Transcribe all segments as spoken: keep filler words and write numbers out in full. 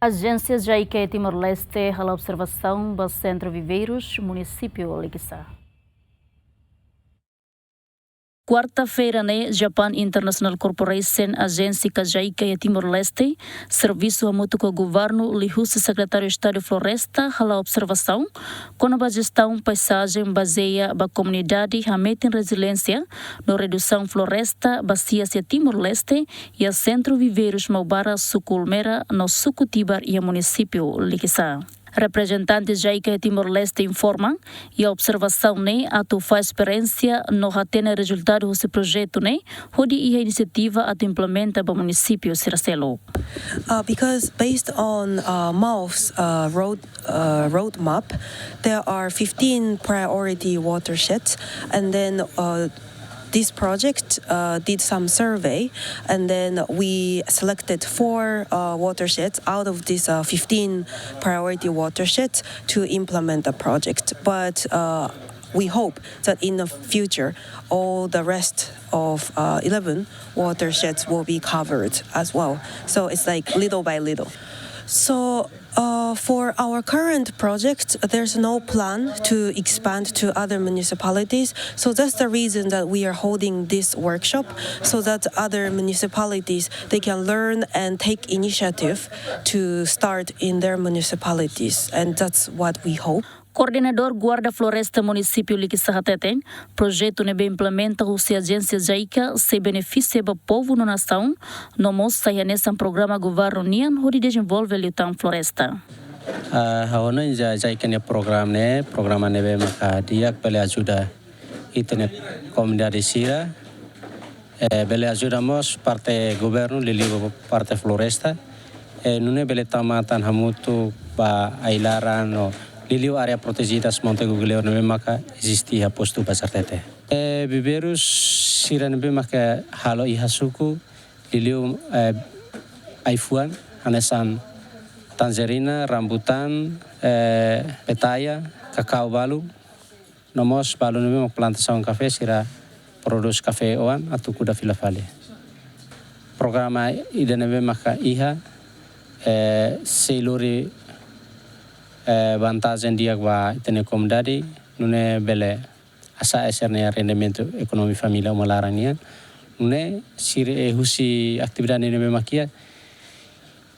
Ajénsia JICA iha Timor-Leste hala'o observasaun ba Sentru Viveirus, munisípiu Likisá. Kuarta-feira ne'e, Japan International Corporation, ajénsia JICA iha Timor-Leste, servisu hamutuk ho governu liuhusi Sekretáriu Estadu Floresta hala'o observasaun kona-ba jestaun paizajen bazeia ba komunidade, hametin reziliénsia no redusaun floresta ba sias iha Timor-Leste, iha Sentru Viveirus Maubara, suku Ulmera no suku Tibar iha munisípiu Likisá. Reprezentante JICA iha Timor-Leste informa, iha observasaun ne'e atu fahe esperiénsia no hatene rezultadu husi projetu ne'e, hodi iha inisiativa atu implementa ba munisípiu sira seluk. Uh, because based on, uh, MAOF's, uh, road, uh, roadmap, there are fifteen priority watersheds, and then, uh, this project, uh, did some survey, and then we selected four, uh, watersheds out of this, uh, fifteen priority watersheds to implement the project. But, uh, we hope that in the future, all the rest of, uh, eleven watersheds will be covered as well. So it's like little by little. So, uh, for our current project, there's no plan to expand to other municipalities. So that's the reason that we are holding this workshop, so that other municipalities, they can learn and take initiative to start in their municipalities. And that's what we hope. Koordenadór Guarda Floresta munisípiu Likisá hateten, projetu ne'ebé implementa husi ajénsia JICA sei benefisia ba povu no nasaun, no mós sai hanesan programa governu nian hodi dezenvolve liután floresta. Ah, ha'u hanoin JICA nia programa ne'e, programa ne'ebé maka di'ak bele ajuda ita-nia komunidade sira, eh, bele ajuda mós parte governu, liuliu parte floresta. Eh, nune'e bele tau matan hamutuk ba ai-laran no liuliu área protejidas Monte Guguleor ne'ebé maka eziste iha postu Bazartete. Eh, viveirus sira ne'ebé maka halo iha suku, liuliu, eh, ai-fuan, hanesan tanjerina, rambutan, eh, petaia, kakao balu, no mós balu ne'ebé mak plantasaun kafé sira prodús kafé oan atu kuda fila fali. Programa ida ne'ebé maka iha, eh, sei lori, eh, vantajen di'ak ba ita-nia komunidade, nune'e bele hasa'e sira-nia rendimentu ekonomi família uma laran nian. Nune'e sira, eh, husi atividade ne'ebé mak iha,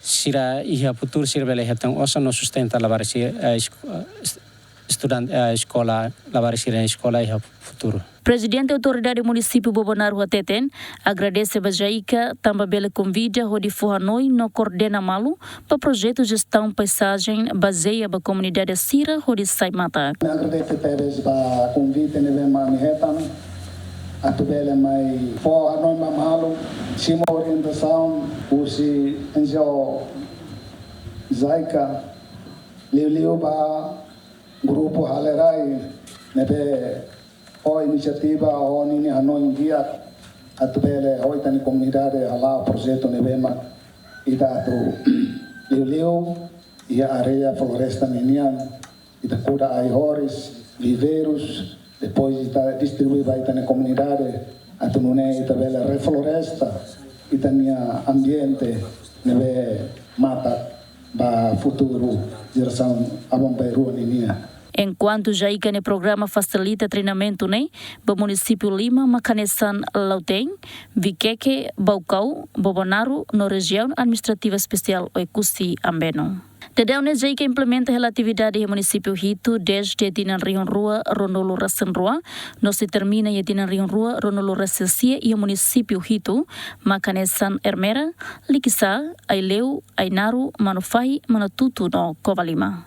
sira iha futuru sira bele hetan osan no sustenta labarik sira, eh, esko-, eh, est-, estudante, eh, eskola, labarik sira eskola iha futuru. Prezidente Autoridade Munisípiu Bobonaro hateten, agradese ba JICA tanba bele konvida hodi fó hanoin no koordena malu ba projetu jestaun paizajen bazeia ba komunidade sira hodi sai matak. Agradese tebes ba konvite ne'ebé mak ami hetan atu bele mai fó hanoin ba malu, simu orientasaun husi NGO JICA, liuliu ba grupu Halerai ne'ebé ho inisiativa, ho ninia hanoin di'ak atu bele ho ita-nia komunidade hala'o projetu ne'ebé mak ita atu liuliu iha área floresta ninian, ita kuda ai-horis, viveirus, depois ita distribui ba ita-nia komunidade, atu nune'e ita bele refloresta ita-nia ambiente ne'ebé matak ba futuru jerasaun aban-bainrua ninian. Enkuantu JICA nia programa fasilita treinamentu ne'e ba munisípiu lima mak hanesan Lautein, Vikeke, Baucau, Bobonaro no Rejiaun Administrativa Espesiál Oekusi Ambeno. Daudaun ne'e JICA implementa hela atividade iha munisípiu hitu dezde tinan rihun rua ruanulu-resin-rua, no sei termina iha tinan rihun rua ruanulu-resin-sia iha munisípiu hitu, mak hanesan Ermera, Likisá, Aileu, Ainaro, Manufahi, Manatutu no Covalima.